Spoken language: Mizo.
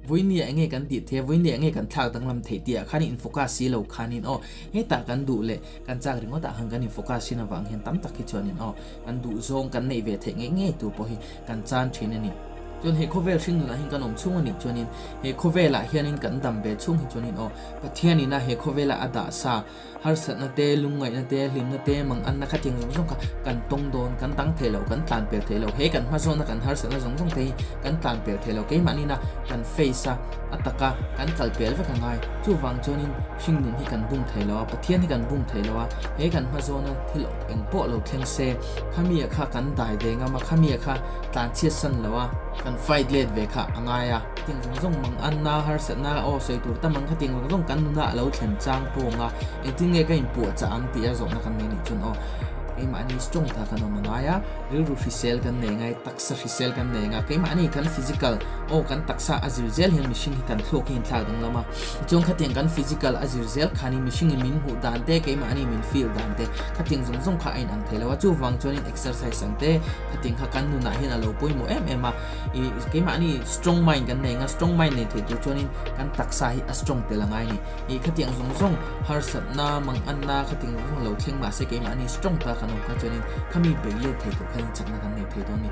Vawinia enge kan tih theih a, vawinia enge kan thlak danglam theih tih ah khan in focus si lo khanin aw hetah kan duh leh kan chak ringawt ah khan kan in focus thin avang hian tam tak hi chuanin aw kan duh zawng kan neih ve theih ngei ngei tur pawh hi kan chan thin a ni. Chuan he khawvel hringnun ah hian kan awm chhung a nih chuanin he khawvel ah hianin kan dam ve chhung hi chuanin aw Pathianin a he khawvel ah a dah sa Harsatna te, lungngaihna te, hlimna te, manganna kha tiang zawng zawng kha kan tawng dawn, kan dang thei lo, kan tlan pel thei lo. He kan hmazawnna kan harsatna zawng zawng te hi kan tlan pel thei lo. Keimahniina kan face a, a taka kan kal pel vek a ngai. Chuvang chuanin hringnun hi kan bum thei lo a, Pathian hi kan bum thei lo a, he kan hmazawna thil eng pawh lo thleng se, khami-a kha kan dai ve ngam a, khami-a kha tlan chhiat san lo a, kan fight let ve kha a ngai a. Tiang zawng zawng mang anna, harsatna aw sawi tur tam ang kha tiang zawng zawng kan nuna a lo thlen chang pawng a, engtin nge ka inpuah chah ang tih a zawhna kan nei nih chuan aw keimahni strong ta kan awm a ngai a, rilru hrisel kan nei ngai, taksa hrisel kan nei nga, keimahni kan physical aw kan taksa a zir zel hian mihring hi kan thluak hi inthlak danglam a, tichuan khatiang kan physical a zir zel khanin mihringin min hmuh dan te, keimahni min feel dan te khatiang zawng zawng kha a inang thei lo a, chuvang chuanin exercise ang te khatiang kha kan nunah hian a lo pawimawh em em a. I keimahni strong mind kan nei nga strong mind nei thei tur chuanin kan taksa hi a strong tel a ngai ni. I khatiang zawng zawng harsatna manganna khatiang zawng zawng lo thleng mahse keimahni strong ta kan awm kha chuanin khami bei let thei tur khanin chakna kan nei thei dawn ni.